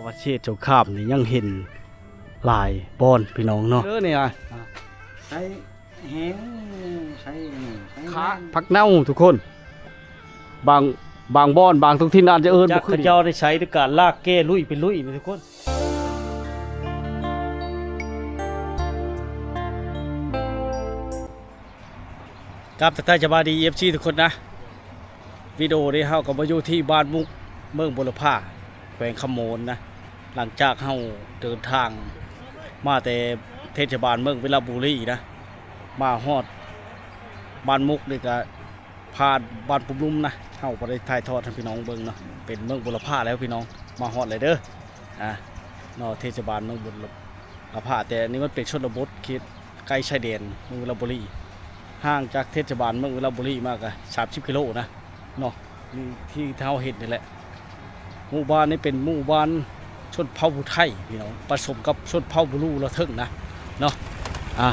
ປະເທດສົງຄາມນີ້ຍັງເຫັນຫຼາຍບ່ອນພີ່ນ້ອງເນາະ. ເອີ ນີ້ນະ ໃຊ້ແຮງ ໃຊ້ ໃຊ້ ຂາ ແຮງ ຜັກເນົ່າທຸກຄົນ. ບາງ ບາງບ່ອນ ບາງທ້ອງຖິ່ນອາດຈະເອີ້ນ ຈັກ ບໍ່ຄື ເຂົາເຈົ້າໄດ້ໃຊ້ດ້ວຍການລາກແກ້ລຸ້ຍເປັນລຸ້ຍນີ້ທຸກຄົນ. ກາບທັກທາຍສະບາຍດີ ເອັຟຊີ ທຸກຄົນນະ. ວິດີໂອນີ້ເຮົາກໍມາຢູ່ທີ່ບ້ານມຸກ ເມືອງບຸລະພາ ແຂວງຄຳມ່ວນນະ. ຫຼັງຈາກເຮົາເດີນທາງມາແຕ່ເທດສະບານເມືອງວິລະບູລີນະ ມາຮອດບ້ານມຸກນີ້ກະຜ່ານບ້ານປຸ່ມລຸ່ມນະ. ເຮົາບໍ່ໄດ້ຖ່າຍທອດໃຫ້ພີ່ນ້ອງເບິ່ງເນາະ. ເປັນເມືອງບຸລະພາແລ້ວພີ່ນ້ອງ ມາຮອດແລ້ວເດີ ອາ ເນາະ ເທດສະບານເມືອງບຸລະພາ. ແຕ່ອັນນີ້ມັນເປັນຊົນນະບົດ ເຂດໃກ້ຊາຍແດນເມືອງວິລະບູລີ ຫ່າງຈາກເທດສະບານເມືອງວິລະບູລີມາກະສາມສິບກິໂລນະເນາະ. ທີ່ເຮົາເຫັນນີ້ແຫຼະ ໝູ່ບ້ານນີ້ເປັນໝູ່ບ້ານຊົນເຜົ່າຜູ້ໄທພີ່ນ້ອງ ປະສົມກັບຊົນເຜົ່າບລູລາວເທິງນະເນາະ. ອາ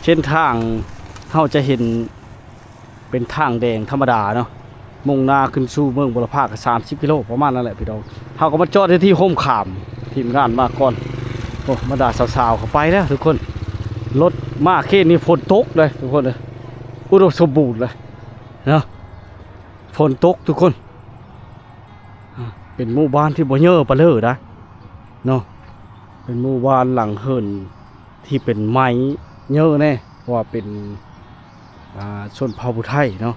ເສັ້ນທາງເຮົາຈະເຫັນເປັນທາງແດງທຳມະດາເນາະ ມຸ່ງໜ້າຂຶ້ນສູ່ເມືອງບຸລະພາກະສາມສິບກິໂລປະມານນັ້ນແຫຼະພີ່ນ້ອງ. ເຮົາກໍມາຈອດຢູ່ທີ່ຮົ່ມຂາມ ທີມງານມາກ່ອນ. ໂອ້ ບັນດາສາວໆເຂົ້າໄປແລ້ວທຸກຄົນ. ລົດມາເຂດນີ້ຝົນຕົກເດ້ທຸກຄົນເອີຍ ອຸດົມສົມບູນເລີຍເນາະ ຝົນຕົກທຸກຄົນ. ອາ ເປັນໝູ່ບ້ານທີ່ບໍ່ເຍີ້ປານເລີດາເນາະ ເປັນໝູ່ບ້ານຫຼັງເຮືອນທີ່ເປັນໄມ້ເຍີ້ແດ່ ເພາະວ່າເປັນ ອາ ຊົນເຜົ່າຜູ້ໄທເນາະ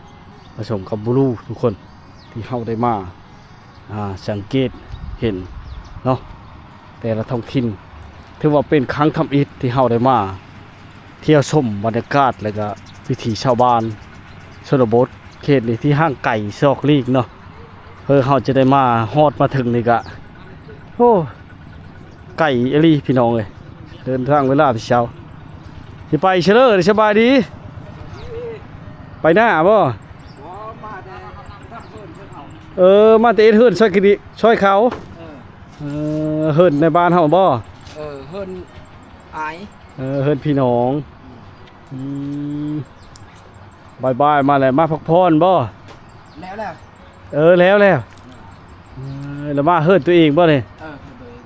ປະສົມກັບບລູທຸກຄົນ ທີ່ເຮົາໄດ້ມາ ອາ ສັງເກດເຫັນເນາະ. ແຕ່ລະທ້ອງຖິ່ນ ຖືວ່າເປັນຄັ້ງທຳອິດທີ່ເຮົາໄດ້ມາ ທ່ຽວຊົມບັນຍາກາດ ແລະກະວິຖີຊາວບ້ານຊົນນະບົດເຂດນີ້ທີ່ຫ່າງໄກສອກຫຼີກເນາະ. ເອີ ເຮົາຈະໄດ້ມາຮອດມາເຖິງນີ້ກະ ໂອ້ ໄກອີ່ຫຼີພີ່ນ້ອງເອີຍ. ເດີນທາງເວລາແຕ່ເຊົ້າ ຊິໄປໃສເດີ ສະບາຍດີ ໄປນາບໍ່? ເອີ ມາແຕ່ເຮັດເຮືອນຊ່ອຍກິນ ຊ່ອຍເຂົາ. ເອີ ເອີ ເຮືອນໃນບ້ານເຮົາບໍ່? ເອີ ເຮືອນອ້າຍ ເອີ ເຮືອນພີ່ນ້ອງ. ອືມ ອືມ ບ່າຍໆມາແລ້ວ ມາພັກຜ່ອນບໍ່? ແລ້ວແລ້ວ ເອີ ແລ້ວແລ້ວ. ເອີ ແລ້ວມາເຮືອນຕົວເອງບໍ່ນີ້? ເອີ ເຮືອນຕົວເອງ.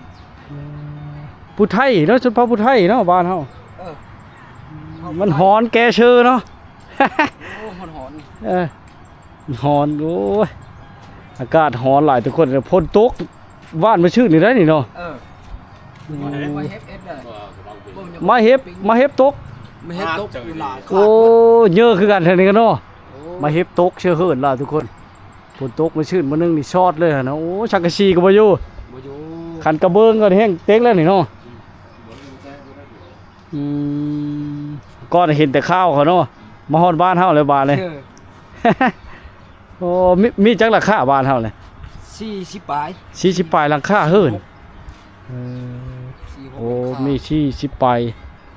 ເອີ ຜູ້ໄທເນາະ ຊົນເຜົ່າຜູ້ໄທເນາະ ບ້ານເຮົາ. ເອີ ມັນຮ້ອນແກ່ເຊີເນາະ. ໂອ້ ຮ້ອນໆ ເອີ ຮ້ອນ ໂອ້ຍ ອາກາດຮ້ອນຫຼາຍທຸກຄົນ. ຝົນຕົກຫວ່ານມື້ຊືນນີ້ໄດ໋ນີ້ເນາະ. ເອີ ມາເຮັບເອັດເດີ ມາເຮັບ ມາເຮັບຕົກ ມາເຮັບຕົກຢູ່ຫຼາຍ. ໂອ້ ເຍີຄືກັນແທ້ນີ້ເນາະ. ໂອ້ ມາເຮັບຕົກເຊີເຫີນຫຼາຍທຸກຄົນ. ຝົນຕົກມື້ຊືນມື້ໜຶ່ງນີ້ຊອດເລີຍຫັ້ນນະ. ໂອ້ ສັງກະສີກໍບໍ່ຢູ່ ບໍ່ຢູ່ ຄັນກະເບື້ອງກໍແຫ້ງເຕັກແລ້ວນີ້ເນາະ. ອືມ ອືມ ກ່ອນເຫັນແຕ່ຂ່າວເຂົາເນາະ ມາຮອດບ້ານເຮົາແລ້ວບາດນີ້. ເອີ ໂອ້ ມີ ມີຈັກຫຼັງຄາບ້ານເຮົານີ້? ສີ່ສິບປາຍ ສີ່ສິບປາຍຫຼັງຄາເຮືອນ. ເອີ ສີ່ສິບຫົກ ໂອ້ ຫຼັງຄາ ມີສີ່ສິບປາຍ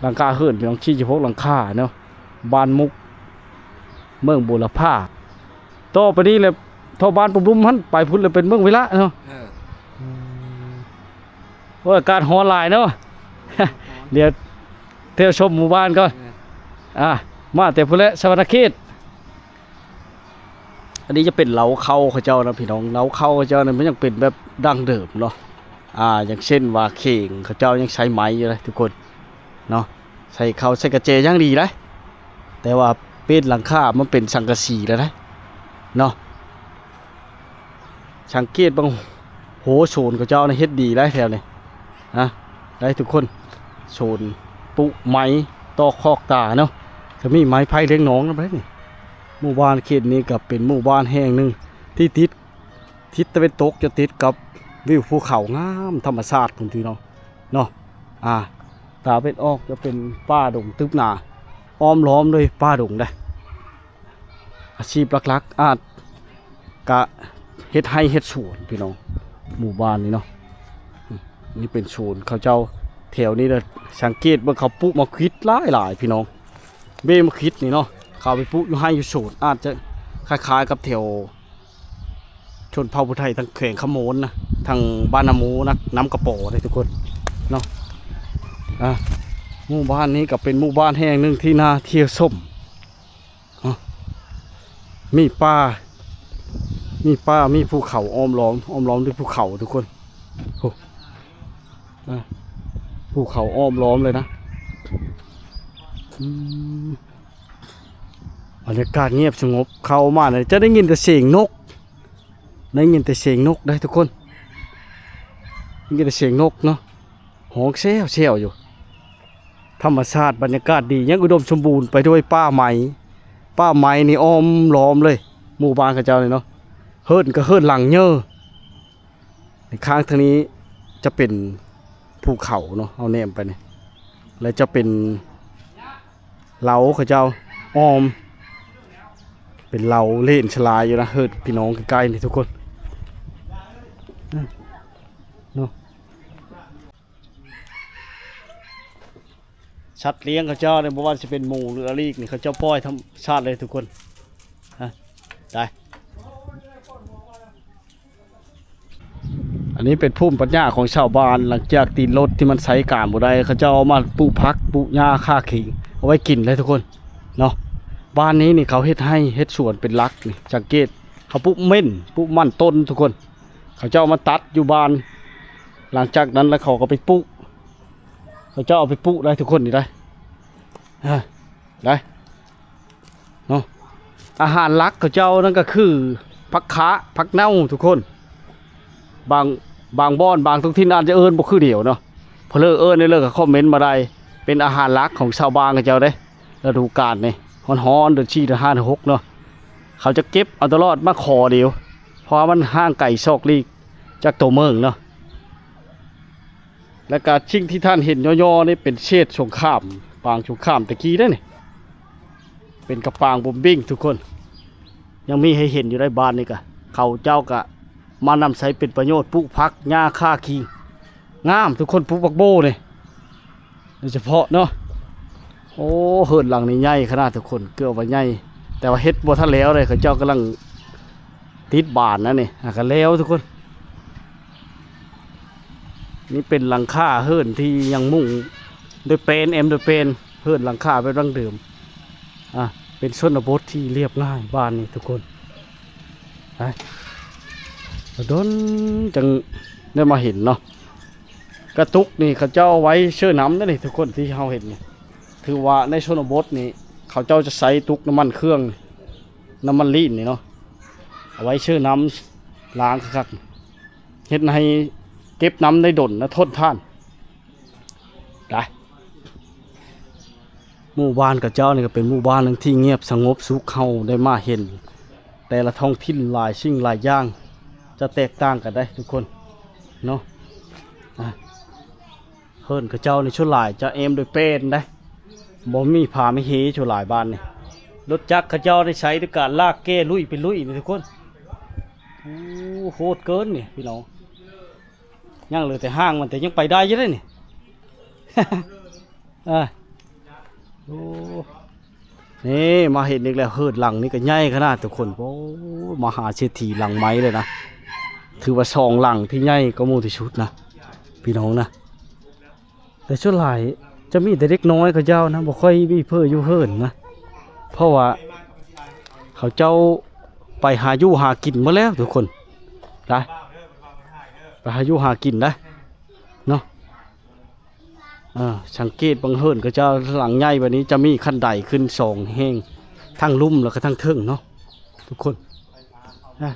ຫຼັງຄາເຮືອນ ພີ່ນ້ອງ ສີ່ສິບຫົກຫຼັງຄາເນາະ. ບ້ານມຸກ ເມືອງບຸລະພາ ຕໍ່ໄປນີ້ແຫຼະ ເທົ່າບ້ານປຸ່ມລຸ່ມຫັ້ນ ໄປພຸ້ນແລ້ວເປັນເມືອງວິລະເນາະ. ເອີ ອືມ ໂອ້ຍ ອາກາດຮ້ອນຫຼາຍເນາະ. ຮ້ອນ ດຽວທ່ຽວຊົມໝູ່ບ້ານກ່ອນ. ເອີ ອ່າ ມາແຕ່ພຸ້ນແຫຼະ ສະຫວັນນະເຂດ. ອັນນີ້ຈະເປັນເລົ້າເຂົ້າເຂົາເຈົ້ານະພີ່ນ້ອງ. ເລົ້າເຂົ້າເຂົາເຈົ້ານີ້ມັນຍັງເປັນແບບດັ້ງເດີມເນາະ. ອ່າ ຢ່າງເຊັ່ນວ່າເຂ່ງເຂົາເຈົ້າຍັງໃຊ້ໄມ້ຢູ່ເດ້ທຸກຄົນເນາະ. ໃສ່ເຂົ້າໃສ່ກະແຈຢ່າງດີເດ້ ແຕ່ວ່າເປັນຫຼັງຄາມັນເປັນສັງກະສີແລ້ວເດ້ເນາະ. ສັງເກດເບິ່ງ ໂຫ ໂຊນເຂົາເຈົ້ານະເຮັດດີໄດ໋ແຖວນີ້ນະ ໄດ໋ທຸກຄົນ. ໂຊນປຸໄມ້ຕອກຄອກຕາເນາະ ກະມີໄມ້ໄຜ່ລ້ຽງໜອງນຳໄດ໋ນີ້. ໝູ່ບ້ານເຂດນີ້ກະເປັນໝູ່ບ້ານແຫ່ງໜຶ່ງທີ່ຕິດ ທິດຕາເວັນຕົກຈະຕິດກັບວິວພູເຂົາງາມທຳມະຊາດພຸ້ນຕິເນາະ ເນາະ. ອ່າ ຕາເວັນອອກຈະເປັນປ່າດົງຕຶບໜາ ອ້ອມລ້ອມດ້ວຍປ່າດົງເດ້. ອາຊີບຫຼັກໆອາດກະເຮັດໄຮ່ເຮັດສວນພີ່ນ້ອງ ໝູ່ບ້ານນີ້ເນາະ. ນີ້ເປັນສວນເຂົາເຈົ້າແຖວນີ້ເດີ ສັງເກດເບິ່ງເຂົາປູກໝາກຂິດຫຼາຍໆ ພີ່ນ້ອງ. ເບ້ໝາກຂິດນີ້ເນາະ ເຂົາໄປປູກຢູ່ໄຮ່ຢູ່ສວນ ອາດຈະຄ້າຍໆກັບແຖວ ຊົນເຜົ່າຜູ້ໄທທາງແຂວງຄຳມ່ວນນະ ທາງບ້ານນາໂມນະ ນຳກະປໍເດ້ທຸກຄົນເນາະ. ອ່າ ໝູ່ບ້ານນີ້ກໍເປັນໝູ່ບ້ານແຫ່ງໜຶ່ງທີ່ໜ້າທ່ຽວຊົມເນາະ. ມີປ່າ ມີປ່າ ມີພູເຂົາອ້ອມລ້ອມ ອ້ອມລ້ອມດ້ວຍພູເຂົາທຸກຄົນ ອ່ະ ພູເຂົາອ້ອມລ້ອມເລີຍນະ. ອືມ ບັນຍາກາດງຽບສະຫງົບ ເຂົ້າມາແລ້ວຈະໄດ້ຍິນແຕ່ສຽງນົກ ໄດ້ຍິນແຕ່ສຽງນົກເດ້ທຸກຄົນ ໄດ້ຍິນແຕ່ສຽງນົກເນາະ ຮ້ອງແຊວໆຢູ່. ທຳມະຊາດບັນຍາກາດດີ ຍັງອຸດົມສົມບູນໄປດ້ວຍປ່າໄມ້ ປ່າໄມ້ນີ້ອ້ອມລ້ອມເລີຍ ໝູ່ບ້ານເຂົາເຈົ້ານີ້ເນາະ. ເຮືອນກໍເຮືອນຫຼັງເຍີ ໃນຂ້າງທາງນີ້ຈະເປັນພູເຂົາເນາະ ເຮົາແນມໄປນີ້ ແລະຈະເປັນເລົາເຂົາເຈົ້າອ້ອມ ເປັນເລົາເລນສະຫຼາຍຢູ່ນະ ເຮືອນພີ່ນ້ອງໃກ້ໆນີ້ທຸກຄົນເນາະ. ສັດລ້ຽງເຂົາເຈົ້ານີ້ ບໍ່ວ່າຊິເປັນໝູ ຫຼືອາລີກນີ້ ເຂົາເຈົ້າປ່ອຍທຳມະຊາດເລີຍທຸກຄົນ. ໄດ້ ອັນນີ້ເປັນພູມປັນຍາຂອງຊາວບ້ານ ຫຼັງຈາກຕີນລົດທີ່ມັນໃຊ້ການບໍ່ໄດ້ ເຂົາເຈົ້າເອົາມາປູກຜັກ ປູກຫຍ້າ ຂ້າຄີ ເອົາໄວ້ກິນເລີຍທຸກຄົນເນາະ. ບ້ານນີ້ນີ້ເຂົາເຮັດໄຮ່ເຮັດສວນເປັນຫຼັກນີ້ ສັງເກດ ເຂົາປູກເໝັ້ນ ປູກມັນຕົ້ນທຸກຄົນ ເຂົາເຈົ້າເອົາມາຕັດຢູ່ບ້ານ ຫຼັງຈາກນັ້ນແລ້ວເຂົາກໍໄປປູກ ເຂົາເຈົ້າເອົາໄປປູກໄດ້ທຸກຄົນນີ້ໄດ້ ເອີ ໄດ້ເນາະ. ອາຫານຫຼັກເຂົາເຈົ້ານັ້ນກໍຄືຜັກຂາ ຜັກເນົ່າທຸກຄົນ ບາງ ບາງບ່ອນ ບາງທ້ອງຖິ່ນອາດຈະເອີ້ນບໍ່ຄືດຽວເນາະ ເພິ່ນເອີ້ນແນວໃດກໍຄອມເມັນມາໄດ້. ເປັນອາຫານຫຼັກຂອງຊາວບ້ານເຂົາເຈົ້າເດ້ ລະດູການນີ້ ຮ້ອນໆ ເດືອນສີ່ ເດືອນຫ້າ ເດືອນຫົກເນາະ ເຂົາຈະເກັບເອົາຕະຫຼອດ ມາຂໍດຽວ ເພາະວ່າມັນຫ່າງໄກສອກຫຼີກຈາກຕົວເມືອງເນາະ. ແລະກະສິ່ງທີ່ທ່ານເຫັນຫຍໍ້ໆນີ້ເປັນເສດສົງຄາມ ປາງສົງຄາມແຕ່ກີ້ເດ້ນີ້ ເປັນກະປາງບົມບິ້ງທຸກຄົນ ຍັງມີໃຫ້ເຫັນຢູ່ໃນບ້ານນີ້ກະ ເຂົາເຈົ້າກະມານຳໃຊ້ເປັນປະໂຫຍດ ປູກຜັກຫຍ້າຂ້າຄີ ງາມທຸກຄົນ ປູກບັກໂບນີ້ ໂດຍສະເພາະເນາະ. ໂອ້ ເຮືອນຫຼັງນີ້ໃຫຍ່ຂະໜາດທຸກຄົນ ເກືອບວ່າໃຫຍ່ ແຕ່ວ່າເຮັດບໍ່ທັນແລ້ວເດ້ ເຂົາເຈົ້າກຳລັງຕິດບານນະນີ້ ຫາກະແລ້ວທຸກຄົນ. ນີ້ເປັນຫຼັງຄາເຮືອນທີ່ຍັງມຸງດ້ວຍແປ້ນ ແອ້ມດ້ວຍແປ້ນ ເຮືອນຫຼັງຄາແບບດັ້ງເດີມ ອ່າ ເປັນຊົນນະບົດທີ່ລຽບງ່າຍບ້ານນີ້ທຸກຄົນ. ໄປ ດົນຈັ່ງໄດ້ມາເຫັນເນາະ. ກະຕຸກນີ້ເຂົາເຈົ້າເອົາໄວ້ເຊີນ້ຳເດ້ນີ້ທຸກຄົນ ທີ່ເຮົາເຫັນນີ້ ຖືວ່າໃນຊົນນະບົດນີ້ ເຂົາເຈົ້າຈະໃຊ້ຕຸກນ້ຳມັນເຄື່ອງ ນ້ຳມັນລີ້ນນີ້ເນາະ ເອົາໄວ້ເຊີນ້ຳລ້າງຄັກໆ ເຮັດໃຫ້ເກັບນ້ຳໄດ້ດົນນະ ທົນທານ. ໄປ ໝູ່ບ້ານເຂົາເຈົ້ານີ້ກໍເປັນໝູ່ບ້ານໜຶ່ງທີ່ງຽບສະຫງົບສຸກ ເຮົາໄດ້ມາເຫັນແຕ່ລະທ້ອງຖິ່ນຫຼາຍສິ່ງຫຼາຍຢ່າງຈະແຕກຕ່າງກັນໄດ໋ທຸກຄົນເນາະ. ອ່າ ເຮືອນເຂົາເຈົ້ານີ້ສ່ວນຫຼາຍຈະແອ້ມດ້ວຍແປ້ນໄດ໋ ບໍ່ມີຝາມີເຮສ່ວນຫຼາຍບ້ານນີ້. ລົດຈັກເຂົາເຈົ້າໄດ້ໃຊ້ດ້ວຍການລາກແກ່ລຸ້ຍເປັນລຸ້ຍນີ້ທຸກຄົນ. ໂອ້ ໂຫດເກີນນີ້ພີ່ນ້ອງ. ຍັງເຫຼືອແຕ່ຮ່າງມັນ ແຕ່ຍັງໄປໄດ້ຢູ່ເດ້ນີ້. ເອີ ໂອ້ ນີ້ມາເຫັນອີກແລ້ວ ເຮືອນຫຼັງນີ້ກໍໃຫຍ່ຂະໜາດທຸກຄົນ. ໂອ້ ມະຫາເສດຖີຫຼັງໄມ້ເລີຍນະ ຖືວ່າສອງຫຼັງທີ່ໃຫຍ່ກວ່າໝູ່ທີ່ສຸດນະ ພີ່ນ້ອງນະ. ແຕ່ສ່ວນຫຼາຍຈະມີແຕ່ເດັກນ້ອຍເຂົາເຈົ້ານະ ບໍ່ຄ່ອຍມີເຜີຢູ່ເຮືອນນະ ເພາະວ່າເຂົາເຈົ້າໄປຫາຢູ່ຫາກິນໝົດແລ້ວທຸກຄົນ ໄປ ໄປຫາຢູ່ຫາກິນໄດ໋ເນາະ. ເອີ ສັງເກດເບິ່ງເຮືອນເຂົາເຈົ້າຫຼັງໃຫຍ່ແບບນີ້ ຈະມີຂັ້ນໄດຂຶ້ນສອງແຫ່ງ ທັງລຸ່ມແລ້ວກໍທັງເທິງເນາະທຸກຄົນ. ນະ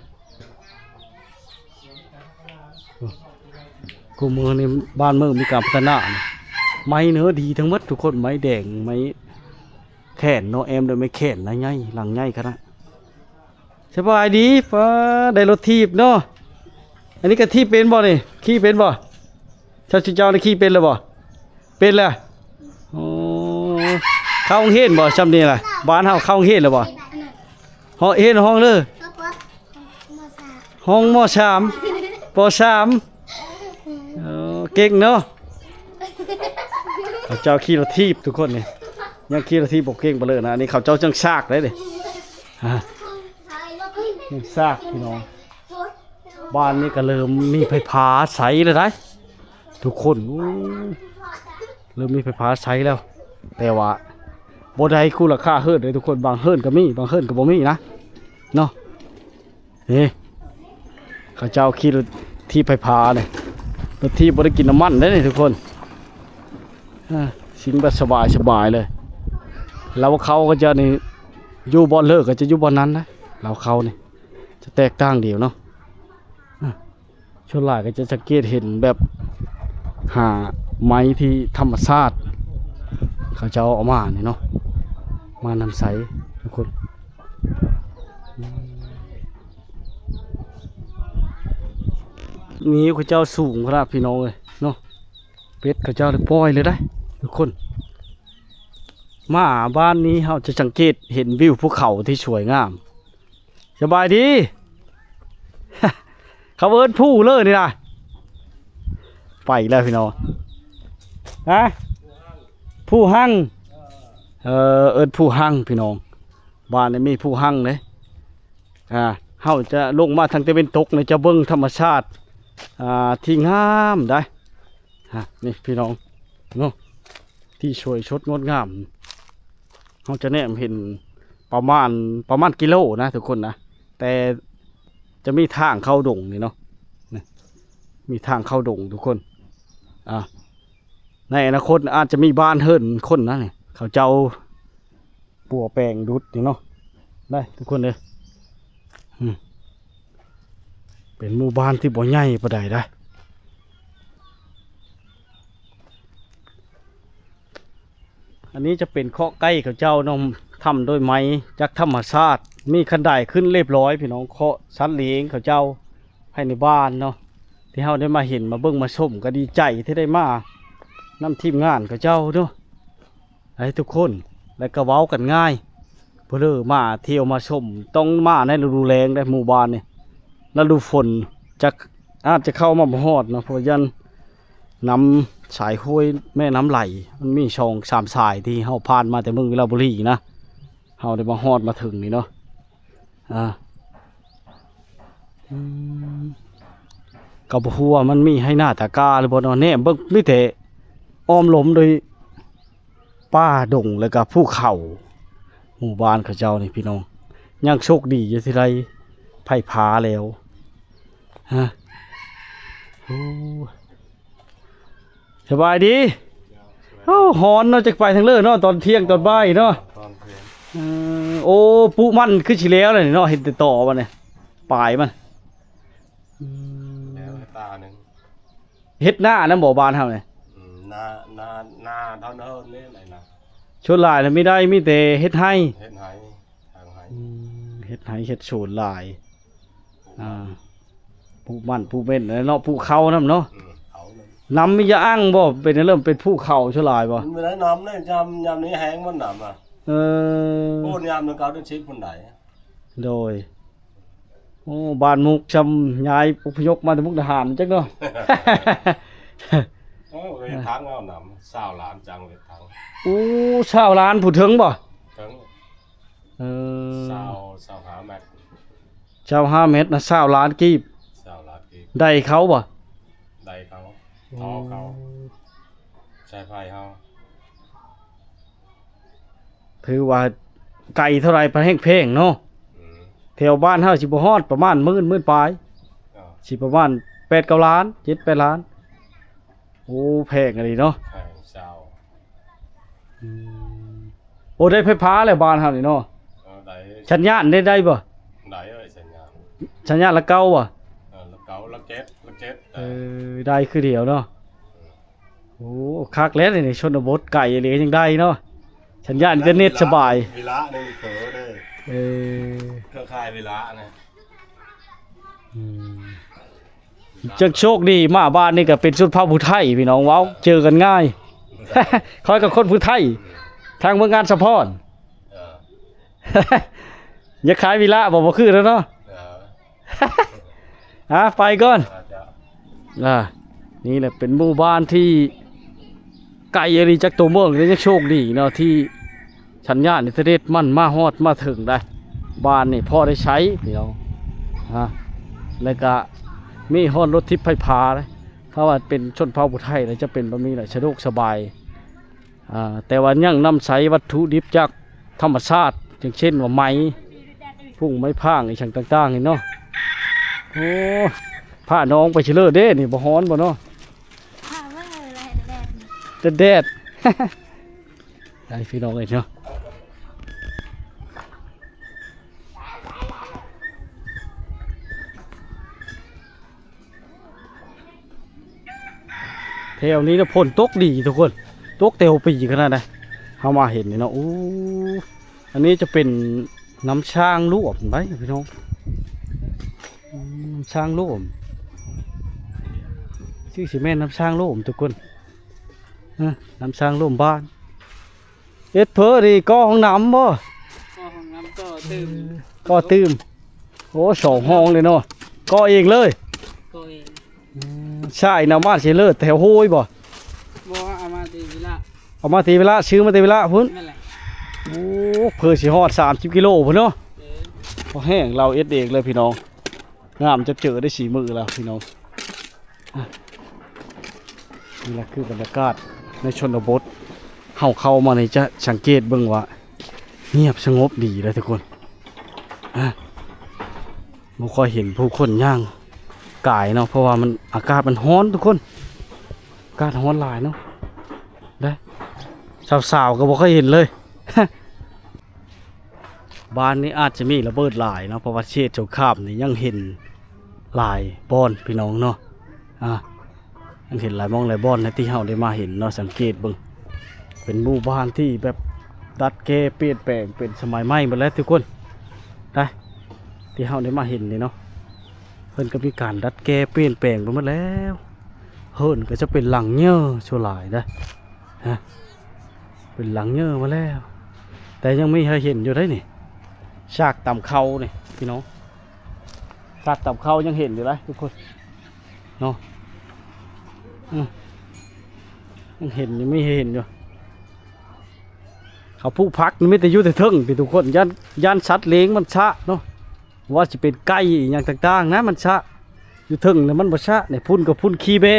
ໂອ້ ຄູ່ມື້ນີ້ບ້ານເມືອງມີການພັດທະນານະ ໄມ້ເນີ ດີທັງໝົດທຸກຄົນ ໄມ້ແດງ ໄມ້ແຂນເນາະ ແອ້ມດ້ວຍໄມ້ແຂນນະ ໃຫຍ່ ຫຼັງໃຫຍ່ຂະໜາດ. ສະບາຍດີ ປ້າ ໄດ້ລົດຖີບເນາະ. ອັນນີ້ກໍຖີບເປັນບໍ່ນີ້? ຂີ່ເປັນບໍ່? ເຈົ້າ ເຈົ້ານີ້ຂີ່ເປັນແລ້ວບໍ່? ເປັນແລ້ວ. ໂອ້ ເຂົ້າໂຮງຮຽນບໍ່ ຊ່ຳນີ້ລະ? ບ້ານເຮົາເຂົ້າໂຮງຮຽນແລ້ວບໍ່? ຮ- ຮຽນຫ້ອງເລີ ຫ້ອງ ມໍສາມ ປໍສາມ. ເອີ ເກັ່ງເນາະ. ເຂົາເຈົ້າຂີ່ລົດຖີບທຸກຄົນນີ້ ຍັງຂີ່ລົດຖີບບໍ່ເກັ່ງປານເລີນະ. ອັນນີ້ເຂົາເຈົ້າຈັ່ງຊາກໄດ໋ນີ້ ຮະ ຍັງຊາກພີ່ນ້ອງ. ບ້ານນີ້ກໍເລີ່ມມີໄຟຟ້າໃຊ້ແລ້ວໄດ໋ທຸກຄົນ. ໂອ້ ເລີ່ມມີໄຟຟ້າໃຊ້ແລ້ວ ແຕ່ວ່າບໍ່ໄດ້ຄູ່ລາຄາເຮືອນເດ້ທຸກຄົນ. ບາງເຮືອນກໍມີ ບາງເຮືອນກໍບໍ່ມີນະເນາະ. ນີ້ ເຂົາເຈົ້າຂີ່ລົດຖີບໄຟຟ້ານີ້ ລົດຖີບບໍ່ໄດ້ກິນນ້ຳມັນເດ້ນີ້ທຸກຄົນ. ເອີ ຊິງແບບສະບາຍໆເລີຍ. ລາວເຂົາກໍຈະນີ້ ຢູ່ບ່ອນເລີກກໍຈະຢູ່ບ່ອນນັ້ນນະ. ລາວເຂົານີ້ຈະແຕກຕ່າງດຽວເນາະ. ເອີ ສ່ວນຫຼາຍກໍຈະສັງເກດເຫັນແບບຫາໄມ້ທີ່ທຳມະຊາດ ເຂົາເຈົ້າເອົາມານີ້ເນາະ ມານຳໃຊ້ທຸກຄົນ. ນີ້ເຂົາເຈົ້າສູງຂະໜາດພີ່ນ້ອງເອີຍເນາະ. ເປັດເຂົາເຈົ້າໄດ້ປ່ອຍເລີຍໄດ໋ທຸກຄົນ. ມາບ້ານນີ້ເຮົາຈະສັງເກດເຫັນວິວພູເຂົາທີ່ສວຍງາມ. ສະບາຍດີ. ເຂົາເອີ້ນພູເລີຍນີ້ນະ. ໄປແລ້ວພີ່ນ້ອງ. ຮະ? ພູຮັ່ງ. ເອີ ເອີ້ນພູຮັ່ງພີ່ນ້ອງ. ບ້ານນີ້ມີພູຮັ່ງເດ້. ອ່າ ເຮົາຈະລົງມາທາງຕາເວັນຕົກນີ້ ຈະເບິ່ງທຳມະຊາດ ອ່າ ທີ່ງາມໄດ໋. ຮະ ນີ້ພີ່ນ້ອງເນາະ ທີ່ສວຍສົດງົດງາມ. ເຮົາຈະແນມເຫັນປະມານ ປະມານກິໂລນະທຸກຄົນນະ ແຕ່ຈະມີທາງເຂົ້າດົງນີ້ເນາະ. ນີ້ ມີທາງເຂົ້າດົງທຸກຄົນ. ອ່າ ໃນອະນາຄົດອາດຈະມີບ້ານເຮືອນຄົນນະນີ້ ເຂົາເຈົ້າ ປົວແປງດຸດນີ້ເນາະ ໄດ໋ທຸກຄົນເດີ. ອືມ ເປັນໝູ່ບ້ານທີ່ບໍ່ໃຫຍ່ປານໃດໄດ໋. ອັນນີ້ຈະເປັນເຄາະໄກ່ເຂົາເຈົ້າເນາະ ທຳດ້ວຍໄມ້ຈາກທຳມະຊາດ ມີຄັນໄດຂຶ້ນລຽບຮ້ອຍພີ່ນ້ອງ. ເຄາະສັດລ້ຽງເຂົາເຈົ້າ ພາຍໃນບ້ານເນາະ ທີ່ເຮົາໄດ້ມາເຫັນມາເບິ່ງມາຊົມ ກໍດີໃຈທີ່ໄດ້ມານຳທີມງານເຂົາເຈົ້າເນາະ ໃຫ້ທຸກຄົນ ແລະກໍເວົ້າກັນງ່າຍ. ຜູ້ເລີມາທ່ຽວມາຊົມ ຕ້ອງມາໃນລະດູແລ້ງເດ້ ໝູ່ບ້ານນີ້. ລະດູຝົນຈະ ອາດຈະເຂົ້າມາບໍ່ຮອດເນາະ ເພາະວ່າຢ້ານນ້ຳສາຍຫ້ວຍແມ່ນ້ຳໄຫຼ ມັນມີສອງສາມສາຍທີ່ເຮົາຜ່ານມາແຕ່ເມືອງວິລະບູລີນະ ເຮົາໄດ້ມາຮອດມາເຖິງນີ້ເນາະ. ອ່າ ອືມ ກໍບໍ່ຮູ້ວ່າມັນມີໄຮ່ນາຕາກ້າຫຼືບໍ່ເນາະ. ແນມເບິ່ງມີແຕ່ອ້ອມລ້ອມໂດຍປ່າດົງ ແລ້ວກໍພູເຂົາ. ໝູ່ບ້ານເຂົາເຈົ້ານີ້ພີ່ນ້ອງ ຍັງໂຊກດີຢູ່ທີ່ໄດ້ໄຟຟ້າແລ້ວ. ຮະ ໂອ້ ສະບາຍດີ. ເອົ້າ ຮ້ອນເນາະ ຈັກໄປທາງເລີເນາະ ຕອນທ່ຽງຕອນບ່າຍເນາະ. ຕອນທ່ຽງ ເອີ ໂອ້ ປູມັນຄືຊິແລ້ວແລ້ວນີ້ເນາະ ເຫັນແຕ່ຕໍມັນນີ້ ປາຍມັນ. ອືມ ແລ້ວເຮັດຕາໜຶ່ງ ເຮັດນານຳບໍ່ ບ້ານເຮົານີ້? ອືມ ນາ ນາ ນາດອນເຮີນນີ້ແຫຼະນະ. ສ່ວນຫຼາຍນະ ມີໄດ້ ມີແຕ່ເຮັດໄຮ່ ເຮັດໄຮ່ ທາງໄຮ່. ອືມ ເຮັດໄຮ່ເຮັດສວນຫຼາຍ. ປູມັນ ອ່າ ປູມັນປູເມັນເນາະ ປູເຂົ້ານຳເນາະ. ອືມ ເຂົ້ານຳ. ນ້ຳມີຢາອ່າງບໍ່? ເປັນເລີ່ມເປັນພູເຂົາສ່ວນຫຼາຍບໍ່? ມັນບໍ່ໄດ້ນ້ຳເລີຍ ຍາມ ຍາມນີ້ແຫ້ງໝົດນ້ຳອະ. ເອີ ໂອ້ ຍາມເດືອນເກົ້າເດືອນສິບພຸ້ນໃດ໋. ໂດຍ ໂອ້ ບ້ານມຸກຊ່ຳຍ້າຍອົບພະຍົບມາແຕ່ມຸກດາຫານຈັກເນາະ. ໂອ້ ເຮັດທາງເອົານ້ຳ ຊາວລ້ານຈ້າງເຮັດທາງ. ໂອ້ ຊາວລ້ານຜູ້ເທິງບໍ່? ເທິງ. ເອີ ຊາວ ຊາວຫ້າແມັດ ຊາວຫ້າແມັດນະ ຊາວລ້ານກີບ. ຊາວລ້ານກີບ. ໄດ້ເຂົາບໍ່? ໄດ້ເຂົາ ໂອ້ ທໍ່ເຂົາ ສາຍໄຟເຮົາ. ຖືວ່າໄກເທົ່າໃດປານແຮ່ງແພງເນາະ. ອືມ ແຖວບ້ານເຮົາຊິບໍ່ຮອດປະມານໝື່ນ ໝື່ນປາຍ. ເອີ ຊິປະມານແປດເກົ້າລ້ານ ເຈັດແປດລ້ານ. ໂອ້ ແພງອີ່ຫຼີເນາະ ແພງຊາວ. ອືມ ໂອ້ ໄດ້ໄຟຟ້າແລ້ວບ້ານເຮົານີ້ເນາະ. ເອີ ໄດ້ ສັນຍານໄດ້ ໄດ້ບໍ່? ໄດ້ເອີຍ ສັນຍານ ສັນຍານລະເກົ້າບໍ່? ເອີ ລະເກົ້າ ລະເຈັດ ລະເຈັດ. ເອີ ໄດ້ຄືດຽວເນາະ. ໂອ້ ຄັກແລ້ວນີ້ ຊົນນະບົດໄກອີ່ຫຼີກໍຍັງໄດ້ເນາະ ສັນຍານອິນເຕີເນັດສະບາຍ. ວິລະນີ້ເຂີເດີ ເອີ ເຄືອຂ່າຍວິລະນະ. ອືມ ຈັ່ງໂຊກດີ ມາບ້ານນີ້ກໍເປັນຊົນເຜົ່າຜູ້ໄທພີ່ນ້ອງ ເວົ້າເຈີກັນງ່າຍ. ຂ້ອຍກໍຄົນຜູ້ໄທ ທາງເມືອງອາດສະພອນ. ເອີ ຢາກຂາຍວິລະບໍ່? ບໍ່ຄືແລ້ວເນາະ. ເອີ ອ່າ ໄປກ່ອນ. ອ່າ ນີ້ແຫຼະເປັນໝູ່ບ້ານທີ່ໄກອີ່ຫຼີຈາກຕົວເມືອງ ແຕ່ຍັງໂຊກດີເນາະ ທີ່ສັນຍານອິນເຕີເນັດມັນມາຮອດມາເຖິງໄດ໋. ບ້ານນີ້ພໍໄດ້ໃຊ້ພີ່ນ້ອງ ອ່າ ແລ້ວກະມີຮອດລົດຖີບໄຟຟ້າເດ້. ຖ້າວ່າເປັນຊົນເຜົ່າຜູ້ໄທແລ້ວຈະເປັນແບບນີ້ແຫຼະ ສະດວກສະບາຍ. ອ່າ ແຕ່ວ່າຍັງນຳໃຊ້ວັດຖຸດິບຈາກທຳມະຊາດ ຢ່າງເຊັ່ນວ່າໄມ້ ພຸ້ງໄມ້ຜາງ ອີ່ຫຍັງຕ່າງໆນີ້ເນາະ. ໂອ້ ພານ້ອງໄປຊິເລີດເດ້ນີ້ ບໍ່ຮ້ອນບໍ່ເນາະ? ແດດໆ ໄດ້ພີ່ນ້ອງເອີຍເນາະ ແຖວນີ້ນະຝົນຕົກດີທຸກຄົນ ຕົກແຕ່ຫົວປີຂະໜາດໃດ ເຮົາມາເຫັນນີ້ເນາະ ໂອ້ ອັນນີ້ຈະເປັນນ້ຳຊ້າງລວມໄດ໋ພີ່ນ້ອງ ອືມ ນ້ຳຊ້າງລວມ ຊື່ຊິແມ່ນນ້ຳຊ້າງລວມທຸກຄົນ ຮະ ນ້ຳຊ້າງລວມບ້ານ ເຮັດເພີນີ້ກໍ່ຫ້ອງນ້ຳບໍ່? ກໍ່ຫ້ອງນ້ຳ ກໍ່ຕື່ມ ເອີ ກໍ່ຕື່ມ ໂອ້ ສອງຫ້ອງເລີຍເນາະ ກໍ່ເອງເລີຍ ກໍ່ເອງ ອືມ ໃຊ້ນ້ຳມັນຊິເລີດແຖວໂຮຍບໍ່? ບໍ່ ເອົາມາແຕ່ວິລະ ເອົາມາແຕ່ວິລະ ຊື້ມາແຕ່ວິລະພຸ້ນ ແມ່ນແຫຼະ ໂອ້ ເພີຊິຮອດສາມສິບກິໂລພຸ້ນເນາະ ເອີ ພໍແຫ້ງ ລາວເຮັດເອງເລີຍພີ່ນ້ອງ ງາມຈັບເຈີໄດ້ສີ່ມື້ແລ້ວພີ່ນ້ອງ ອ່ະ ນີ້ລະຄືບັນຍາກາດໃນຊົນນະບົດ ເຮົາເຂົ້າມານີ້ຈະສັງເກດເບິ່ງວ່າງຽບສະຫງົບດີເດ້ທຸກຄົນ ອ່ະ ບໍ່ຄ່ອຍເຫັນຜູ້ຄົນຍ່າງກາຍເນາະ ເພາະວ່າມັນ ອາກາດມັນຮ້ອນທຸກຄົນ ອາກາດຮ້ອນຫຼາຍເນາະ ໄດ້ ສາວໆກໍບໍ່ຄ່ອຍເຫັນເລີຍ ບ້ານນີ້ອາດຈະມີລະເບີດຫຼາຍເນາະ ເພາະວ່າເຂດສົງຄາມນີ້ຍັງເຫັນຫຼາຍບ່ອນພີ່ນ້ອງເນາະ ອ່າ ຍັງເຫັນຫຼາຍໝ່ອງຫຼາຍບ່ອນໃນທີ່ເຮົາໄດ້ມາເຫັນເນາະ ສັງເກດເບິ່ງ ເປັນໝູ່ບ້ານທີ່ແບບດັດແກ້ປ່ຽນແປງເປັນສະໄໝໃໝ່ໝົດແລ້ວທຸກຄົນ ໄດ້ ທີ່ເຮົາໄດ້ມາເຫັນນີ້ເນາະ ເພິ່ນກໍມີການດັດແກ້ປ່ຽນແປງໄປໝົດແລ້ວ ເຮືອນກໍຈະເປັນຫຼັງເຍີສ່ວນຫຼາຍເດ້ ຮະ ເປັນຫຼັງເຍີມາແລ້ວ ແຕ່ຍັງມີໃຫ້ເຫັນຢູ່ໄດ໋ນີ້ ຊາກຕຳເຂົ້ານີ້ພີ່ນ້ອງ ຊາກຕຳເຂົ້າຍັງເຫັນຢູ່ໄດ໋ທຸກຄົນເນາະ ອືມ ຍັງເຫັນຢູ່ ມີໃຫ້ເຫັນຢູ່ ເຂົາປູກຜັກນີ້ມີແຕ່ຢູ່ແຕ່ເທິງຕິທຸກຄົນ ຢ້ານ ຢ້ານສັດເລ້ງມັນຊະເນາະ ບໍ່ວ່າຊິເປັນໄກ່ອີ່ຫຍັງຕ່າງໆນະ ມັນຊະ ຢູ່ເທິງນະມັນບໍ່ຊະ ນີ້ພຸ້ນກໍພຸ້ນຂີ້ແບ້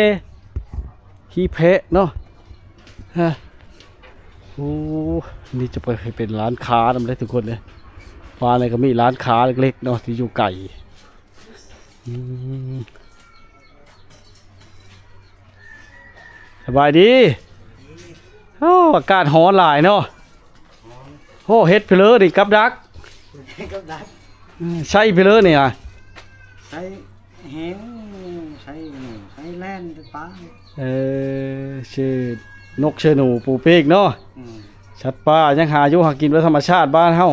ຂີ້ແພະເນາະ ຮະ ໂອ້ ນີ້ຈະໄປເປັນຮ້ານຄ້ານຳເດ້ທຸກຄົນເດ້ ວ່າແລ້ວກໍມີຮ້ານຄ້າເລັກໆເນາະທີ່ຢູ່ໄກ ອືມ ສະບາຍດີ ໂອ້ ອາກາດຮ້ອນຫຼາຍເນາະ ໂອ້ ເຮັດເພີນີ້ກັບດັກ ກັບດັກ ອືມ ໃຊ້ເພີນີ້ນະ ໃຊ້ແຮງ ໃຊ້ໜູ ໃຊ້ແລ່ນໄປປາ ເອີ ຊື່ນົກ ຊື່ໜູ ປູປີກເນາະ ອືມ ສັດປ່າຍັງຫາຢູ່ຫາກິນແບບທຳມະຊາດບ້ານເຮົາ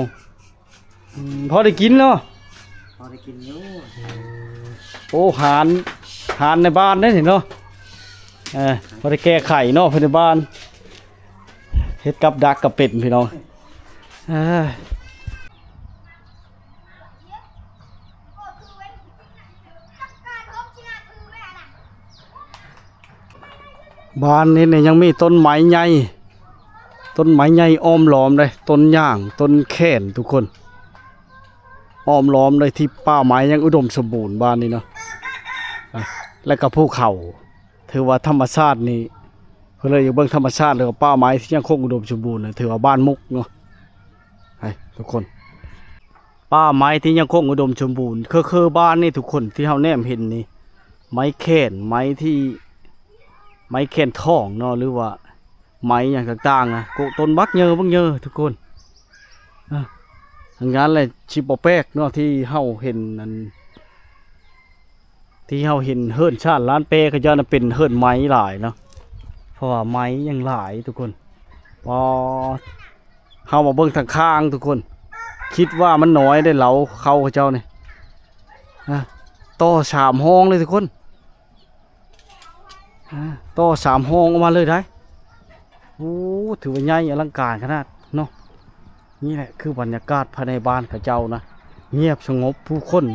ອືມ ພໍໄດ້ກິນເນາະ ພໍໄດ້ກິນຢູ່ ໂອ້ ຫານ ຫານໃນບ້ານເດ້ນີ້ເນາະ ເອີ ພໍໄດ້ແກ້ໄຂເນາະ ພາຍໃນບ້ານ ເຮັດກັບດັກກໍເປັນພີ່ນ້ອງ ເອີ ບ້ານນີ້ນີ້ຍັງມີຕົ້ນໄມ້ໃຫຍ່ ຕົ້ນໄມ້ໃຫຍ່ອ້ອມລ້ອມເດ້ ຕົ້ນຍາງ ຕົ້ນແຂນທຸກຄົນ ອ້ອມລ້ອມເດ້ ທີ່ປ່າໄມ້ຍັງອຸດົມສົມບູນບ້ານນີ້ເນາະ ອ່ະ ແລ້ວກໍພູເຂົາ ຖືວ່າທຳມະຊາດນີ້ ເພິ່ນເລີຍຢາກເບິ່ງທຳມະຊາດ ແລ້ວກໍປ່າໄມ້ທີ່ຍັງຄົງອຸດົມສົມບູນ ຖືວ່າບ້ານມຸກເນາະ ໃຫ້ທຸກຄົນ ປ່າໄມ້ທີ່ຍັງຄົງອຸດົມສົມບູນ ຄື ຄືບ້ານນີ້ທຸກຄົນ ທີ່ເຮົາແນມເຫັນນີ້ ໄມ້ແຂນ ໄມ້ທີ່ ໄມ້ແຂນທອງເນາະ ຫຼືວ່າໄມ້ຫຍັງຕ່າງໆນະ ໂກະຕົ້ນບັກເຍີ ບັກເຍີທຸກຄົນ ອາ ດັ່ງນັ້ນແຫຼະ ຊິບໍ່ແປກເນາະ ທີ່ເຮົາເຫັນອັນ ທີ່ເຮົາເຫັນເຮືອນຊານລ້ານແປເຂົາເຈົ້ານະ ເປັນເຮືອນໄມ້ຫຼາຍເນາະ ເພາະວ່າໄມ້ຍັງຫຼາຍທຸກຄົນ ພໍເຮົາມາເບິ່ງທາງຂ້າງທຸກຄົນ ຄິດວ່າມັນນ້ອຍເດ້ ເລົາເຂົ້າເຂົາເຈົ້ານີ້ ອາ ຕໍ່ສາມຫ້ອງເລີຍທຸກຄົນ ອາ ຕໍ່ສາມຫ້ອງອອກມາເລີຍໄດ໋ ໂອ້ ຖືວ່າໃຫຍ່ອະລັງການຂະໜາດເນາະ ນີ້ແຫຼະຄືບັນຍາກາດພາຍໃນບ້ານເຂົາເຈົ້ານະ ງຽບສະຫງົບ ຜູ້ຄົນ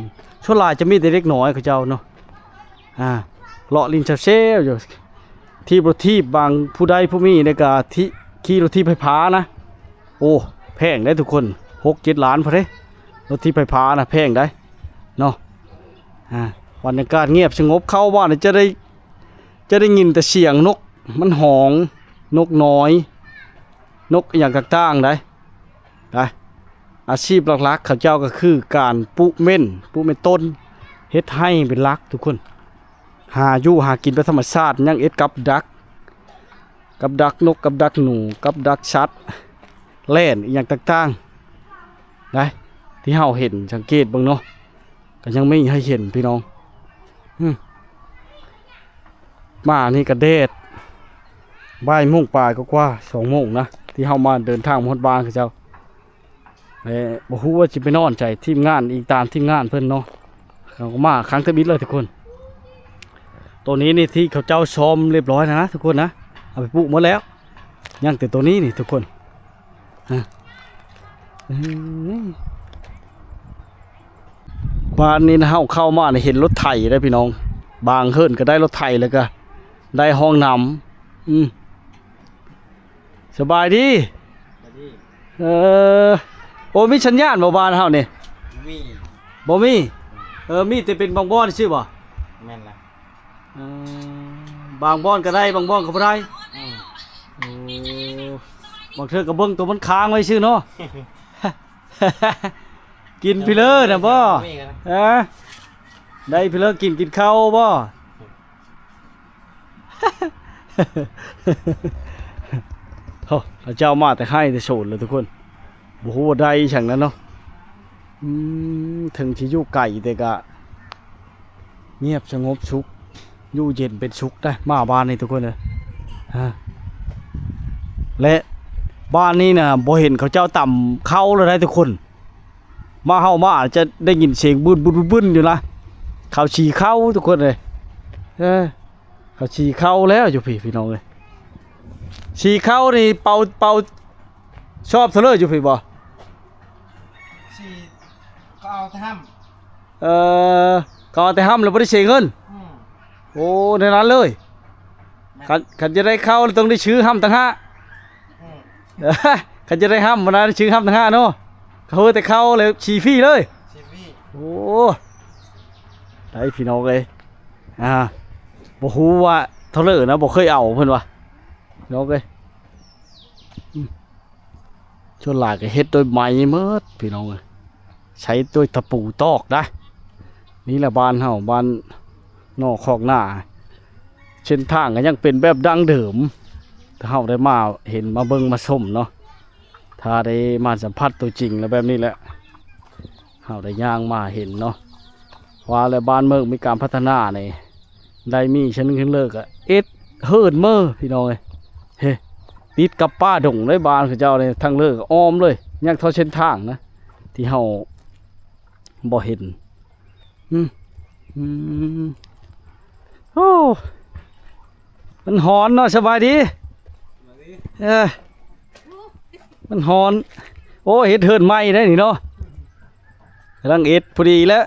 ສ່ວນຫຼາຍຈະມີແຕ່ເດັກນ້ອຍເຂົາເຈົ້າເນາະ ອາ ເລາະຫຼິ້ນແຊວໆຢູ່ ຖີບລົດຖີບ ບາງຜູ້ໃດຜູ້ມີນີ້ກະ ຂີ່ລົດຖີບໄຟຟ້ານະ ໂອ້ ແພງເດ້ທຸກຄົນ ຫົກເຈັດລ້ານພຸ້ນເດ້ ລົດຖີບໄຟຟ້ານະ ແພງໄດ໋ເນາະ ອາ ບັນຍາກາດງຽບສະຫງົບ ເຂົ້າບ້ານຈະໄດ້ ຈະໄດ້ຍິນແຕ່ສຽງນົກມັນຮ້ອງ ນົກນ້ອຍ ນົກອີ່ຫຍັງຕ່າງໆໄດ໋ ໄປ ອາຊີບຫຼັກໆເຂົາເຈົ້າກໍຄືການປູກເມັນ ປູກເມັນຕົ້ນ ເຮັດໄຮ່ເປັນຫຼັກທຸກຄົນ ຫາຢູ່ຫາກິນແບບທຳມະຊາດ ຍັງເຮັດກັບດັກ ກັບດັກນົກ ກັບດັກໜູ ກັບດັກສັດແລ່ນອີ່ຫຍັງຕ່າງໆ ໄດ໋ ທີ່ເຮົາເຫັນ ສັງເກດເບິ່ງເນາະ ກໍຍັງມີໃຫ້ເຫັນພີ່ນ້ອງ. ອືມ ມານີ້ກໍແດດ ບ່າຍໂມງປາຍກວ່າໆ ສອງໂມງນະ ທີ່ເຮົາມາເດີນທາງມາຮອດບ້ານເຂົາເຈົ້າ. ແລະ ບໍ່ຮູ້ວ່າຊິໄປນອນໃສ ທີມງານ ອີງຕາມທີມງານເພິ່ນເນາະ. ເຮົາກໍມາຄັ້ງທຳອິດເລີຍທຸກຄົນ. ໂຕນີ້ນີ້ທີ່ເຂົາເຈົ້າຊ້ອມຮຽບຮ້ອຍແລ້ວນະທຸກຄົນນະ ເອົາໄປປູກໝົດແລ້ວ ຍັງແຕ່ໂຕນີ້ນີ້ທຸກຄົນ. ຮະ ອືມ ບ້ານນີ້ນະ ເຮົາເຂົ້າມານີ້ເຫັນລົດໄຖເດ້ພີ່ນ້ອງ ບາງເຮືອນກໍໄດ້ລົດໄຖ ແລ້ວກໍໄດ້ຫ້ອງນ້ຳ. ອືມ ສະບາຍດີ. ສະບາຍດີ. ເອີ ໂອ້ ມີສັນຍານບໍ່ບ້ານເຮົານີ້? ບໍ່ມີ. ບໍ່ມີ. ເອີ ມີແຕ່ເປັນບາງບ່ອນຊື່ບໍ່? ແມ່ນລະ. ເອີ ບາງບ່ອນກໍໄດ້ ບາງບ່ອນກໍບໍ່ໄດ້. ອືມ. ໂອ້ ບາງເທື່ອກໍເບິ່ງໂຕມັນຄ້າງໄວ້ຊື່ເນາະ. ກິນພີເລີນະບໍ່? ບໍ່ມີນະ. ເອີ ໄດ້ພີເລີກິນ ກິນເຂົ້າບໍ່? ໂອ້ ເຂົາເຈົ້າມາແຕ່ໄຮ່ແຕ່ໂສນເລີຍທຸກຄົນ ບໍ່ຮູ້ວ່າໄດ້ອີ່ຫຍັງນັ້ນເນາະ. ອືມ ເຖິງຊິຢູ່ໄກແຕ່ກະງຽບສະຫງົບສຸກ ຢູ່ເຢັນເປັນສຸກໄດ໋ ມາບ້ານນີ້ທຸກຄົນເອີຍ. ຮະ ແລະ ບ້ານນີ້ນະ ບໍ່ເຫັນເຂົາເຈົ້າຕຳເຂົ້າແລ້ວໄດ໋ທຸກຄົນ. ມາເຮົາມາຈະໄດ້ຍິນສຽງບຶ້ນໆໆຢູ່ນະ ເຂົາສີເຂົ້າທຸກຄົນເອີຍ. ເອີ ເຂົາສີເຂົ້າແລ້ວຢູ່ພີ້ພີ່ນ້ອງເອີຍ. ສີເຂົ້ານີ້ເປົ່າ ເປົ່າຊອບເທົ່າເລີຢູ່ພີ້ບໍ່? ສີ ເຂົາເອົາແຕ່ຫ້ຳ. ເອີ ເຂົາເອົາແຕ່ຫ້ຳແລ້ວບໍ່ໄດ້ເສຍເງິນ. ອືມ. ໂອ້ ແນວນັ້ນເລີຍ. ແມ່ນ. ຄັນ ຄັນຈະໄດ້ເຂົ້າຕ້ອງໄດ້ຊື້ຫ້ຳຕ່າງຫາກ. ອືມ. ຄັນຈະໄດ້ຫ້ຳ ມັນນະຊື້ຫ້ຳຕ່າງຫາກເນາະ. ເຂົາເອົາແຕ່ເຂົ້າແລ້ວສີຟຣີເລີຍ. ສີຟຣີ. ໂອ້ ໄດ້ພີ່ນ້ອງເອີຍ. ອ່າ ບໍ່ຮູ້ວ່າເທົ່າເລີນະ ບໍ່ເຄີຍເອົາເພິ່ນວ່າ ພີ່ນ້ອງເອີຍ. ອືມ. ສ່ວນຫຼາຍກໍເຮັດໂດຍໄມ້ໝົດພີ່ນ້ອງເອີຍ ໃຊ້ໂດຍຕະປູຕອກນະ. ນີ້ແຫຼະບ້ານເຮົາ ບ້ານນອກຄອກນາ ເສັ້ນທາງກໍຍັງເປັນແບບດັ້ງເດີມ ເຮົາໄດ້ມາເຫັນມາເບິ່ງມາຊົມເນາະ. ຖ້າໄດ້ມາສຳຜັດຕົວຈິງແລ້ວແບບນີ້ແຫຼະ ເຮົາໄດ້ຍ່າງມາເຫັນເນາະ ວ່າແລ້ວບ້ານເມືອງມີການພັດທະນານີ້ ໄດ້ມີຊັ້ນຂຶ້ນເລີກ ເອັດເຮືອນເມີພີ່ນ້ອງເອີຍ. ເຮ ຕິດກັບປ່າດົງເລີຍ ບ້ານເຂົາເຈົ້ານີ້ ທາງເລີກອ້ອມເລີຍ ຍັງເທົ່າເສັ້ນທາງນະ ທີ່ເຮົາບໍ່ເຫັນ. ອືມ ອືມ ໂອ້ ມັນຮ້ອນເນາະ. ສະບາຍດີ. ສະບາຍດີ. ເອີ ມັນຮ້ອນ. ໂອ້ ເຮັດເຮືອນໃໝ່ໄດ໋ນີ້ເນາະ. ກຳລັງເອັດພໍດີແລ້ວ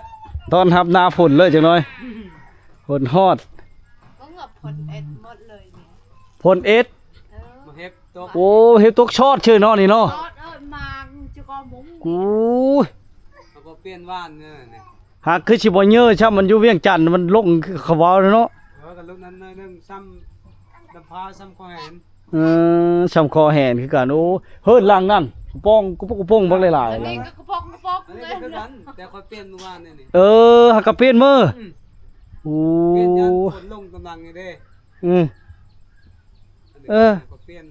ຕ້ອນຮັບໜ້າຝົນເລີຍຈັກໜ່ອຍ ຝົນຮອດ. ເບິ່ງວ່າຝົນເອັດໝົດເລີຍນີ້ ຝົນເອັດ. ເອີ ເຫັບຕົກ. ໂອ້ ເຫັບຕົກຊອດເຊີຍເນາະນີ້ເນາະ. ຊອດ ເອີ ມາຈະກໍມຸງ. ໂອ້ຍ ເຮົາກໍປ່ຽນຫວ່ານເນີນີ້. ຫາກຄືຊິບໍ່ເຍີຊ້ຳ ມັນຢູ່ວຽງຈັນ ມັນລົງຄືເຂົາເວົ້າເນາະ. ເອີ ກໍລົງນັ້ນໜ້ອຍໜຶ່ງ ຊ້ຳລຳພາ ຊ້ຳຄອແຫນ. ເອີ ຊ້ຳຄອແຫນຄືກັນ. ໂອ້ ເຮືອນຫຼັງນັ້ນ ກະປອງກະປຸກກະປົງບັກຫຼາຍໆ. ອັນນີ້ກໍກະປອງກະປົກ ອັນນີ້ກໍຄືກັນ ແຕ່ຂ້ອຍປ່ຽນມື້ວານນີ້. ເອີ ຫາກະປ່ຽນມື້. ອືມ. ໂອ້ ປ່ຽນຍາມຝົນລົງຕາມຫຼັງນີ້ເດ້. ອືມ. ເອີ ກໍປ່ຽນ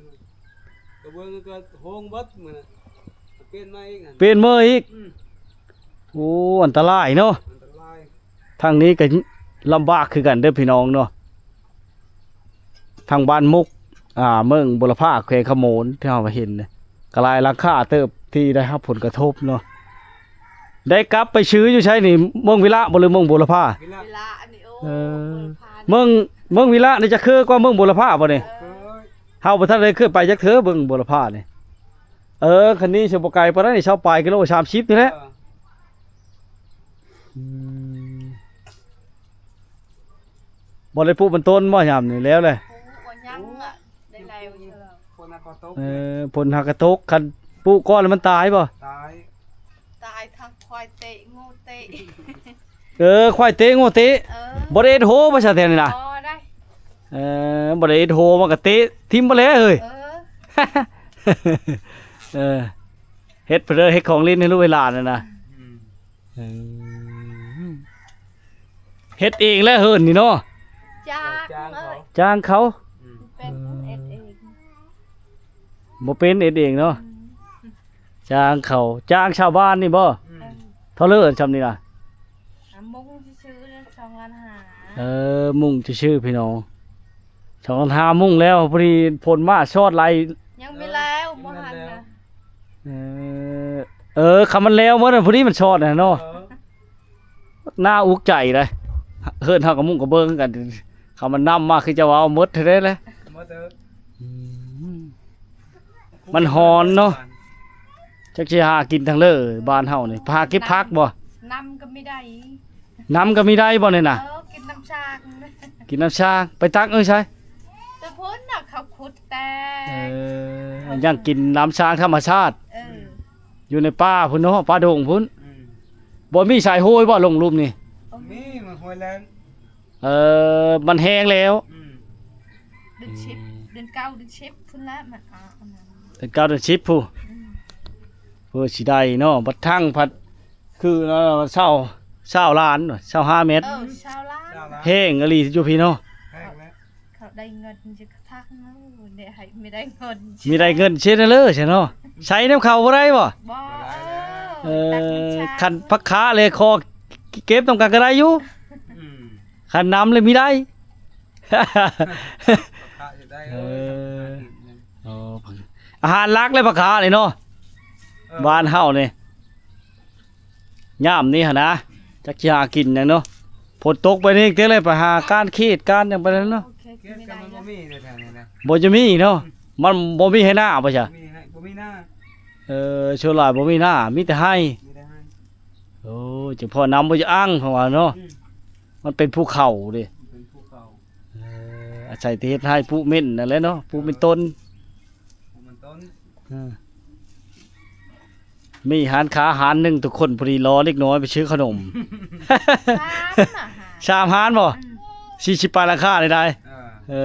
ກະເບື້ອງກໍໂຮງເບິດມື້ນັ້ນ ກໍປ່ຽນມາອີກ. ປ່ຽນມື້ອີກ. ອືມ. ໂອ້ ອັນຕະລາຍເນາະ. ອັນຕະລາຍ. ທາງນີ້ກໍລຳບາກຄືກັນເດີພີ່ນ້ອງເນາະ. ທາງບ້ານມຸກ ອ່າ ເມືອງບົວລະພາ ແຂວງຄຳມ່ວນ ທີ່ເຮົາເຫັນນະ ກໍຫຼາຍຫຼັງຄາເຕີບທີ່ໄດ້ຮັບຜົນກະທົບເນາະ. ໄດ້ກັບໄປຊື້ຢູ່ໃສນີ້ ເມືອງວິລະບໍ່ ຫຼື ເມືອງບົວລະພາ? ວິລະ. ວິລະອັນນີ້. ໂອ້ ເອີ ບົວລະພາ ເມືອງ ເມືອງວິລະນີ້ຈະຄືກວ່າເມືອງບົວລະພາບໍ່ນີ້? ເອີ ເຮົາບໍ່ທັນໄດ້ເຄີຍໄປຈັກເທື່ອ ເມືອງບົວລະພານີ້. ເອີ ຄັນນີ້ຊິບໍ່ໄກປານໃດນີ້ ຊາວປາຍກິໂລ ສາມສິບນີ້ແຫຼະ. ເອີ ອືມ. ບໍ່ໄດ້ປູກມັນຕົ້ນບໍ່ຍາມນີ້ ແລ້ວແຫຼະ? ປູກ ຍັງ ໄດ້ໄລ່ຢູ່. ຝົນຫາກະຕົກ. ເອີ ຝົນຫາກະຕົກ ຄັນປູກກ່ອນແລ້ວມັນຕາຍບໍ່? ຕາຍ. ຕາຍທັງຄວາຍເຕະ ງູເຕະ. ເອີ ຄວາຍເຕະ ງູເຕະ. ເອີ ບໍ່ໄດ້ເຮັດໂຮບໍ່ຊະແຖວນີ້ນະ? ບໍ່ໄດ້. ເອີ ບໍ່ໄດ້ເຮັດໂຮ ມັນກະເຕະຖິ້ມໄປແລ້ວເຮີ້ຍ. ເອີ ເອີ ເຮັດເດີ ເຮັດຂອງຫຼິ້ນໃຫ້ລູກໃຫ້ຫຼານຫັ້ນນະ. ອືມ. ເອີ ເຮັດເອງແຫຼະເຮືອນນີ້ເນາະ. ຈ້າງ ຈ້າງເຂົາ. ເອີ ຈ້າງເຂົາ. ອືມ. ເປັນເຮັດເອງ. ບໍ່ເປັນ ເຮັດເອງເນາະ. ອືມ ຈ້າງເຂົາ ຈ້າງຊາວບ້ານນີ້ບໍ່? ອືມ ເທົ່າເລີສ່ຳນີ້ນະ? ອ່າ ມຸງຊື່ໆ ສອງລ້ານຫ້າ. ເອີ ມຸງຊື່ໆ ພີ່ນ້ອງ ສອງລ້ານຫ້າ ມຸງແລ້ວ ພໍດີຝົນມາຊອດໄຫຼ. ຍັງບໍ່ແລ້ວ ບໍ່ທັນນະ. ເອີ ເອີ ຄັນມັນແລ້ວໝົດ ພໍດີມັນຊອດນະເນາະ. ເອີ ໜ້າອຸກໃຈເດ້ ເຮືອນເຮົາກໍມຸງກະເບື້ອງຄືກັນ. ຄຳວ່ານ້ຳມາຄືຈະວ່າເອົາໝົດແທ້ເດ້ແຫຼະ. ໝົດເດີ. ອືມ ມັນຮ້ອນເນາະ. ຈັກຊິຫາກິນທາງເລີ ບ້ານເຮົານີ້ ຫາເກັບຜັກບໍ່? ນ້ຳກໍບໍ່ໄດ້ ນ້ຳກໍບໍ່ໄດ້ບໍ່ນີ້ນະ? ເອີ ກິນນ້ຳຊາງ ກິນນ້ຳຊາງ. ໄປຕັກເອົາໃສ? ແຕ່ພຸ້ນນະ ເຂົາຂຸດແຕ່ ເອີ ຍັງກິນນ້ຳຊາງທຳມະຊາດ. ເອີ ຢູ່ໃນປ່າພຸ້ນເນາະ ປ່າດົງພຸ້ນ. ອືມ ບໍ່ມີສາຍໂຮຍບໍ່ ລົງລຸ່ມນີ້? ບໍ່ມີ ມີ ມັນໂຮຍແລ້ງ. ເອີ ມັນແຫ້ງແລ້ວ. ອືມ ເດືອນສິບ ເດືອນເກົ້າ ເດືອນສິບພຸ້ນລະ ມັນອອກອັນນັ້ນ ເດືອນເກົ້າ ເດືອນສິບພຸ້ນ. ອືມ ເພື່ອຊິໄດ້ເນາະ ບັດທັງພັດຄືເນາະ ຊາວ ຊາວລ້ານ ຊາວຫ້າແມັດ. ເອີ ຊາວລ້ານ ແພງອີ່ຫຼີຢູ່ພີ້ເນາະ. ແພງແລ້ວ ເຂົາໄດ້ເງິນຈະຄັກເນາະ ໄດ້ໃຫ້ ມີໄດ້ເງິນ ມີໄດ້ເງິນເສຍເລີຊະເນາະ. ໃຊ້ນຳເຂົາບໍ່ໄດ້ບໍ່? ບໍ່ ເອີ ຕັກນ້ຳຊາ ຄັນພັກຄາເລີ ຂໍເກັບນຳກັນກໍໄດ້ຢູ່. ອືມ ຄັນນຳເລີມີໄດ້ ເອີ ໂອ້ ອາຫານຫຼັກເລີ ຜັກຄານີ້ເນາະ. ເອີ ບ້ານເຮົານີ້ ຍາມນີ້ຫັ້ນນະ ຈັກຊິຫາກິນຫຍັງເນາະ. ຝົນຕົກໄປນີ້ເຕັມເລີຍ ໄປຫາການເຂດການຫຍັງໄປແລ້ວເນາະ. ໂອເຄ ເຂດກໍມັນບໍ່ມີແຖວນີ້ນະ ບໍ່ຈະມີເນາະ. ອືມ ມັນບໍ່ມີໄຮ່ນາບໍ່ຊະ? ບໍ່ມີໄຮ່ ບໍ່ມີນາ. ເອີ ສ່ວນຫຼາຍບໍ່ມີນາ ມີແຕ່ໄຮ່ ມີແຕ່ໄຮ່. ໂອ້ ຈະພໍນ້ຳບໍ່ຈະອັ່ງເຂົາວ່າເນາະ. ອືມ ມັນເປັນພູເຂົາເດ້ ເປັນພູເຂົາ. ເອີ ອາໄສແຕ່ເຮັດໄຮ່ປູກເມັນນັ້ນແຫຼະເນາະ ປູກເປັນຕົ້ນ ປູກເປັນຕົ້ນ. ເອີ ມີຮ້ານຄ້າຮ້ານໜຶ່ງທຸກຄົນ ພໍດີລໍເດັກນ້ອຍໄປຊື້ຂະໜົມ. ສາມ ສາມຮ້ານບໍ່? ອືມ ສີ່ສິບປາຍລາຄາໄດ້. ເອີ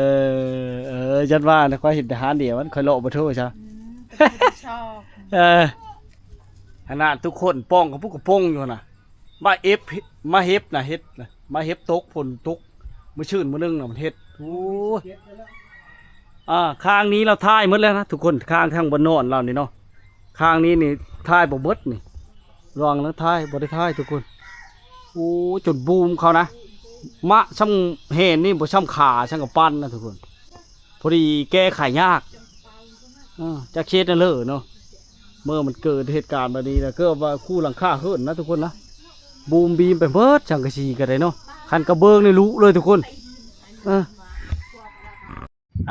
ເອີ ເອີ ຢ້ານວ່ານະ ຂ້ອຍເຫັນແຕ່ຮ້ານດຽວ ຂ້ອຍເລາະບໍ່ທົ່ວຊະ. ອືມ ເປັນຜູ້ທີ່ຊອບ. ເອີ ຂະໜາດທຸກຄົນປ່ອງກະປຸກກະປົງຢູ່ຫັ້ນນະ. ມາເອັບ ມາເຫັບນະ ເຫັດນະ ມາເຫັບຕົກ ຝົນຕົກ ມື້ຊືນມື້ໜຶ່ງນະ ມັນເຫັດ. ໂອ້ຍ ອ່າ ຂ້າງນີ້ລາວຖ່າຍໝົດແລ້ວນະທຸກຄົນ ຂ້າງທາງບ່ອນນອນລາວນີ້ເນາະ. ຂ້າງນີ້ນີ້ຖ່າຍບໍ່ໝົດນີ້ ລອງລະຖ່າຍ ບໍ່ໄດ້ຖ່າຍທຸກຄົນ. ໂອ້ ຈົນບູມເຂົານະ ມະຊ່ຳແຫ່ນນີ້ ບໍ່ຊ່ຳຂາຊ່ຳກະປັ່ນນະທຸກຄົນ. ພໍດີແກ້ໄຂຍາກ ເອີ ຈັກເຮັດແນວເລີເນາະ. ເມື່ອມັນເກີດເຫດການແບບນີ້ນະ ເກືອບວ່າຄູ່ຫຼັງຄາເຮີ້ນນະທຸກຄົນນະ ບູມບີມໄປເບິດ ສັງກະສີກໍໄດ້ເນາະ. ຄັນກະເບື້ອງນີ້ລຸເລີຍທຸກຄົນ. ເອີ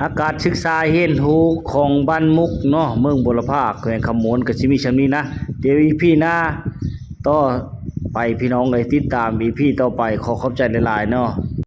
ອາກາດສຶກສາຮຽນຮູ້ຂອງບ້ານມຸກເນາະ ເມືອງບົວລະພາ ແຂວງຄຳມ່ວນ ກໍຊິມີຊ່ຳນີ້ນະ. ດຽວອີພີໜ້າຕໍ່ໄປ ພີ່ນ້ອງເອີຍ ຕິດຕາມອີພີຕໍ່ໄປ. ຂໍຂອບໃຈຫຼາຍໆເນາະ.